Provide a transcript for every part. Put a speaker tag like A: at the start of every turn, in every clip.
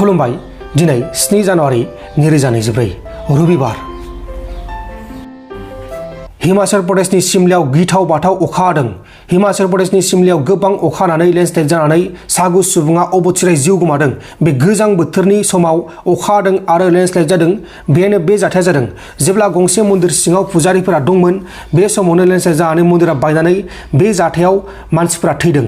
A: खुलुमबाय दिनै 7 जानुवारि 2024 रबिबार हिमाचल प्रदेशनि सिमलायाव गिथाव बाथाव अखा हादों। हिमाचल प्रदेशनि सिमलायाव गोबां अखा हानानै लेन्डस्लाइड जानानै सागु सुबुङा अबथिरायै जिउ गोमादों। बे गोजां बोथोरनि समाव अखा हादों आरो लेन्डस्लाइड जादों। बेनो बे जाथाया जादों जेब्ला गंसे मन्दिर सिङाव पुजारिफोरा दंमोन बे समावनो लेन्डस्लाइड जानानै मन्दिरा बायनानै बे जाथायाव मानसिफोरा थैदों।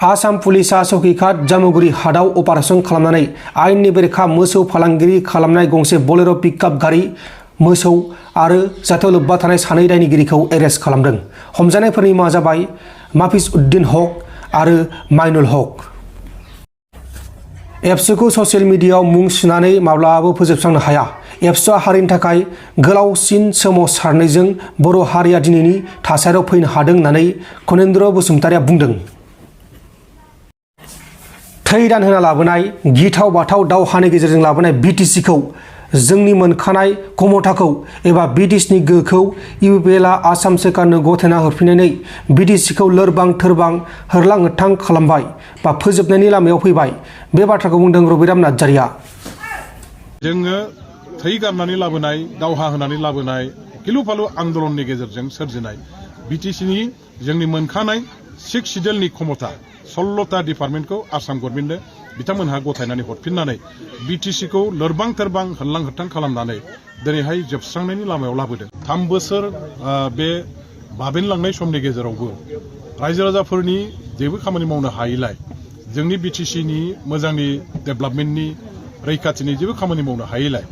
A: आसाम पुलिसा चौकीघाट जामुगुरि हादाव अपारेशन खालामनानै आयेननि बेरेखा मोसौ फालांगिरि खालामनाय गंसे बोलेरो पिकआप गारि मोसौ आरो जाथायाव लोब्बा थानाय सानै दायनिगिरिखौ एरेस्ट खालामदों। हमजानायफोरनि मुङा जाबाय माफिज उद्दिन हक आरो माइनुल हक। एबसुखौ ससियेल मिडियायाव मुं सुनानै माब्लाबाबो फोजोबस्रांनो हाया। एबसुआ हारिनि थाखाय गोलावसिन सोमावसारनायजों बर' हारिया दिनैनि थासारियाव फैनो हादों होननानै खनेन्द्र बसुमतारिया बुंदों। थै दान होना लाबोनाय गिथाव बाथाव दावहानि गेजेरजों लाबोनाय बिटिसिखौ जोंनि मोनखानाय खमथाखौ एबा बिटिसिनि गोहोखौ इउपिएलआ आसाम सोरखारनो गथायना हरफिननानै बिटिसिखौ लोरबां थोरबां होरलां होथां खालामबाय बा फोजोबनायनि लामायाव फैबाय। बे बाथ्राखौ बुंदों रबिराम नार्जारिया।
B: जोङो थै गारनानै लाबोनाय दावहा होनानै लाबोनाय गिलु फालु आन्दलननि गेजेरजों सोरजिनाय बिटिसिनि जोंनि मोनखानाय 6 सिडिउलनि खमथा 16टा डिपार्टमेन्टखौ आसाम गभर्नमेन्टनो बिथांमोनहा गथायनानै हरफिननानै बिटिसिखौ लोरबां थोरबां होरलां होथां खालामनानै दिनैहाय जोबस्रांनायनि लामायाव लाबोदों। 3 बोसोर बे बाबेनलांनाय समनि गेजेरावबो रायजो राजाफोरनि जेबो खामानि मावनो हायैलाय जोंनि बिटिसिनि मोजांनि डेभेलपमेन्टनि रैखाथिनि जेबो खामानि मावनो हायैलाय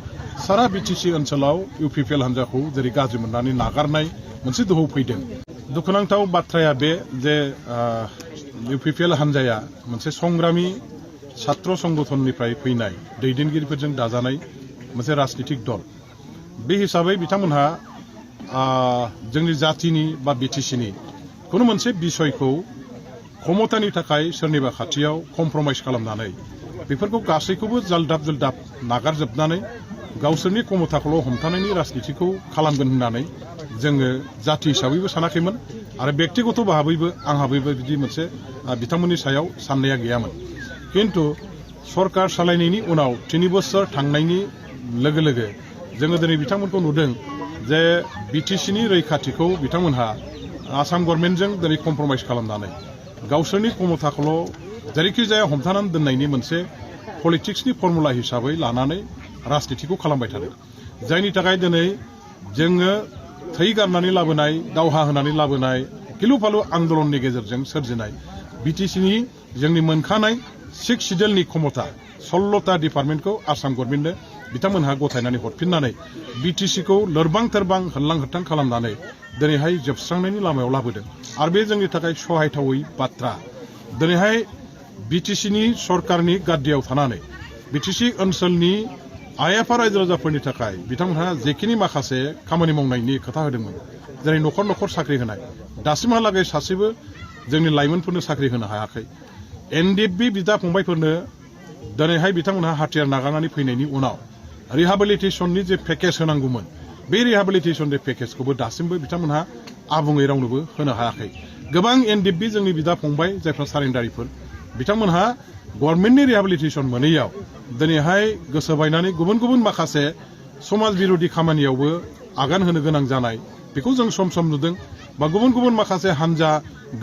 B: सारा बिटिसि ओनसोलाव इउपिपिएल हान्जाखौ जेरै गाज्रि मोननानै नागारनाय मोनसे दोहौ फैदों। दुखुनांथाव बाथ्राया बे जे इउपिपिएल हान्जाया मोनसे संग्रामि छात्र संगठननिफ्राय फैनाय दैदेनगिरिफोरजों दाजानाय मोनसे राजनीतिक दल। बे हिसाबै बिथांमोनहा जोंनि जातिनि बा बिटिसिनि खुनु मोनसे बिसयखौ क्षमतानि थाखाय सोरनिबा खाथियाव कमप्रमाइज खालामनानै बेफोरखौ गासैखौबो जालदाब जुलदाब नागारजोबनानै गावसोरनि क्षमताखौल' हमथानायनि राजनीतिखौ खालामगोन होननानै जोङो जाति हिसाबैबो सानाखैमोन आरो बेक्तिगत भाबैबो आंहाबो बिदि मोनसे बिथांमोननि सायाव साननाया गैयामोन। किन्तु सरकार सालायनायनि उनाव 3 बोसोर थांनायनि लोगो लोगो जोङो दिनै बिथांमोनखौ नुदों जे बिटिसिनि रैखाथिखौ बिथांमोनहा आसाम गभर्नमेन्टजों दिनै कमप्रमाइज खालामनानै गावसोरनि क्षमताखौल' जेरैखि जाया हमथानानै दोननायनि मोनसे पलिटिक्सनि फर्मुला हिसाबै लानानै राजनीतिखौ खालामबाय थादों। जायनि थाखाय दिनै जोङो थै गारनानै लाबोनाय दावहा होनानै लाबोनाय गिलु फालु आन्दलननि गेजेरजों सोरजिनाय बिटिसिनि जोंनि मोनखानाय 6 सिडिउलनि खमथा 16टा डिपार्टमेन्टखौ आसाम गभर्नमेन्टनो बिथांमोनहा गथायनानै हरफिननानै बिटिसिखौ लोरबां थोरबां होरलां होथां खालामनानै दिनैहाय जोबस्रांनायनि लामायाव लाबोदों। आरो बे जोंनि थाखाय सहायथावै बाथ्रा। दिनैहाय बिटिसिनि सरकारनि गाद्दियाव थानानै बिटिसि ओनसोलनि आइ आफा रायजो राजाफोरनि थाखाय बिथांमोनहा जेखिनि माखासे खामानि मावनायनि खोथा होदोंमोन जेरै न'खर न'खर साख्रि होनाय दासिमहालागै सासेबो जोंनि लाइमोनफोरनो साख्रि होनो हायाखै। एनडिएफबि बिदा फंबायफोरनो दिनैहाय बिथांमोनहा हाथियार नागारनानै फैनायनि उनाव रिहाबिलिटेसननि जे पेकेज होनांगौमोन बे रिहाबिलिटेसननि पेकेजखौबो दासिमबो बिथांमोनहा आबुङै रावनोबो होनो हायाखै। गोबां एनडिएफबि जोंनि बिदा फंबाय जायफ्रा सारेन्डारिफोर बिथांमोनहा गभर्नमेन्टनि रिहाबिलिटेसन मोनैयाव दिनैहाय गोसो बायनानै गुबुन गुबुन माखासे समाज बिरोधी खामानियावबो आगान होनो गोनां जानाय बेखौ जों सम सम नुदों। बा गुबुन गुबुन माखासे हान्जा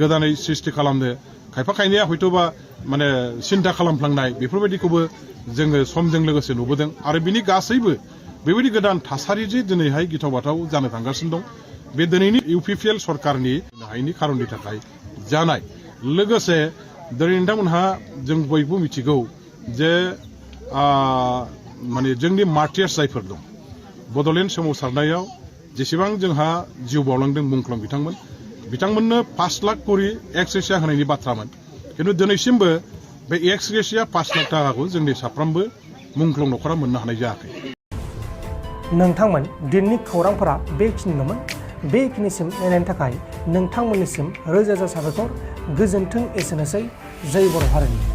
B: गोदानै सृष्टि खालामनो खायफा खायनैया हयथ'बा माने सिन्था खालामफ्लांनाय बेफोरबायदिखौबो जोङो समजों लोगोसे नुबोदों। आरो बिनि गासैबो बेबायदि गोदान थासारि जे दिनैहाय गिथाव बाथाव जानो थांगासिनो दं बे दिनैनि इउपिपिएल सरकारनि हायैनि खारननि थाखाय जानाय। लोगोसे दिनै नोंथांमोनहा जों बयबो मिथिगौ जे माने जोंनि मार्टियार्स जायफोर दं बड'लेण्ड सोमावसारनायाव जेसेबां जोंहा जिउ बावलांदों मुंख्लं बिथांमोननो 5 लाख करि एक्स ग्रेसिया होनायनि बाथ्रामोन। किन्तु दिनैसिमबो बे एक्स ग्रेसिया 5 लाख थाखाखौ जोंनि साफ्रोमबो मुंख्लं न'खरा मोननो हानाय जायाखै।
A: नोंथांमोन दिनैनि खौरांफोरा बेखिनिल'मोन। बेखिनिसिम नायनायनि थाखाय नोंथांमोननिसिम रोजा रोजा साबायखर। गोजोन्थों। एसेनोसै। जय बर' हारिनि।